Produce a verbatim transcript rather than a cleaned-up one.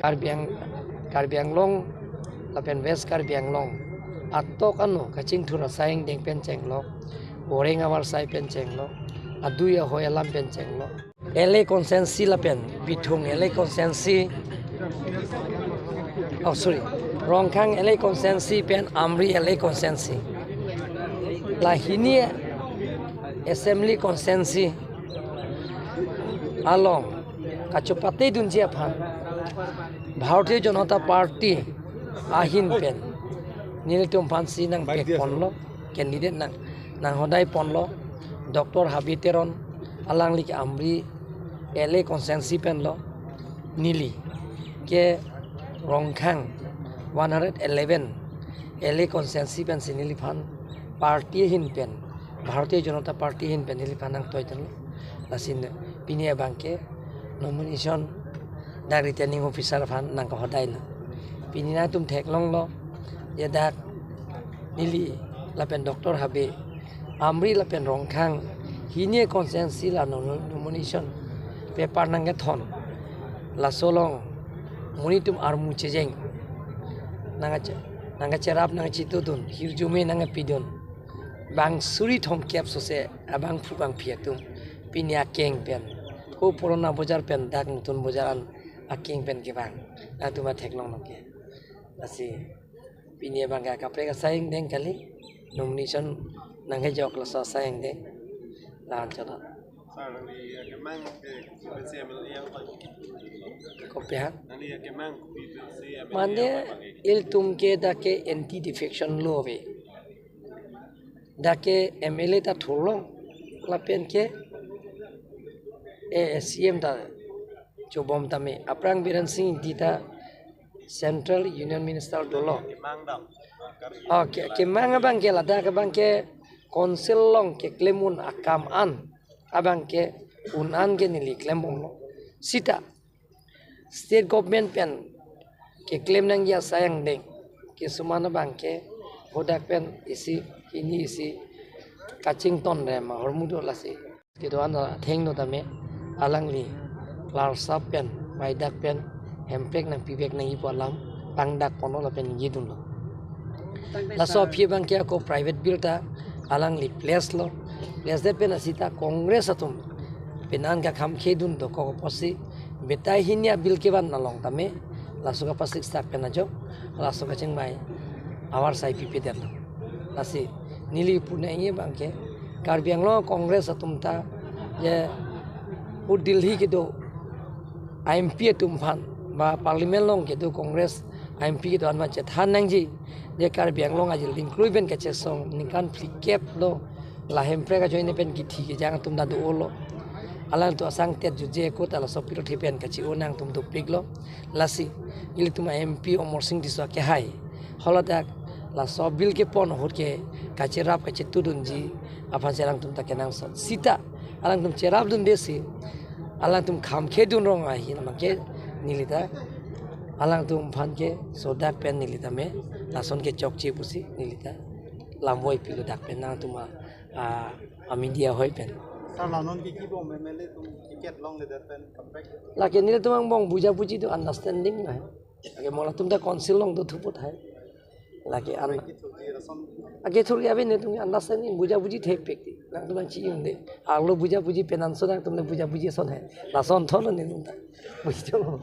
Karbi Ang-, Karbi Anglong lapen West Karbi Anglong atok ano kachingthur asai angdeng pen chenglok, oreng avarsai pen chenglok, adui ahoi alam pen chenglok. L A constituency lapen Bithung L A constituency, oh sorry, Rongkhang L A constituency pen Amri L A constituency, la hini assembly constituency along kachopate dunji aphan Bharatiya Janata Party ahin pen nelitum aphansi nangpek ponlo, candidate nang, nanghodai ponlo, Doctor Habe Teron alangli ke Amri L A constituency pen lo, neli ke Rongkhang one hundred eleven L A constituency pensi neliphan party ahin pen, Bharatiya Janata Party ahin pen neliphan nangtoi dunlo. Lasi pini abangke nomination dak returning officer aphan nangkahodailo. Pini nangtum theklonglo, je dak neli lapen Doctor Habe, Amri lapen Rongkhang hini constituency la nom-, nomination paper nangkethon. Laso along monit atum armu chejeng, nangkache-, nangkacherap nangkachetudun, hirjume nangkepidun. Bang suri thomkep sose abangphu bangphi atum pini akeng pen, ko Purana Bazar pen dak Nutun Bazar an akeng pen kevang, nangtum theklonglo ke. Lasi pini abangke kaprek asai angdeng kali, nomination nangkejok laso asai angdeng. La-an chot. Sir, nangli akemang ke P P C M L A apa? Kopi ha? Nangli akemang P P C M L A Mane apa? Ilitum ke dak ke anti defection law ave. Dak ke M L A ta thurlong lapen ke, eh, C M ta chobom tame, aphrang Biren Singh Engti ta Central Union Minister dolo. Kemang dam. Oh, ke, kemang abangke ladak abangke council along keklem un akam an abangke un an ke neli klembomlo. Sita state government pen keklem nangji asai angdeng kesuman abangke hadak pen isi, hini isi kachington rem ahormu do lasi. Kedo-an athengno tame alangli klarsap pen, maidak pen, hemprek nangpivek nangji pu alam tangdak ponlo lapen ningjedunlo. Laso aphi abangke ako private bill ta alangli place lo. Place det pen asita Congress atum penan kakhamkhe dun dokok apotsi betai hini abill kevan along tame laso kapasik stak pen ajok laso kachingvai avarsai pipedetlo. Lasi neli pu nangji abangke Karbi Anglong Congress atum ta, je pu Delhi kedo M P atum aphan ba Parliament along kedo Congress M P kedo-an ma chethan nangji, je Karbi Anglong ajil dingklui pen kachesong ningkan phlikep lo, la hemprek ajoine pen kithi kejang atum ta dolo. Alangtum asangtet jutje ako ta laso pirthe pen kachi-o nangtum dopiklo. Lasi ilitum M P Amarsing Tisso kehai haladak laso bill kepon ahut ke kacherap kachetudunji aphansi alangtum ta kenangsot. Sita alangtum cherapdundesi alangtum khamkhe dun rong ahin abangke neli ta alangtum aphan ke sodak pen neli tame lason kechokche pusi neli ta lamvoi pilo dak pen nangtum a, a, a media ahoi pen. Sir, la non ke kibom M L A atum ticket longledet pen kaprek? Lake nelitum angbong bujabuji do, understanding nai. Lake mo latum ta council along do thuput hai. Lake an. Kithurji rason. Ake thurji ave, netum understanding bujabuji thepik ti. Nangtum nangchi-un de. Arlo bujabuji penanso nangtum le bujabuji ason hai. Lason thon netum ta. Bujo.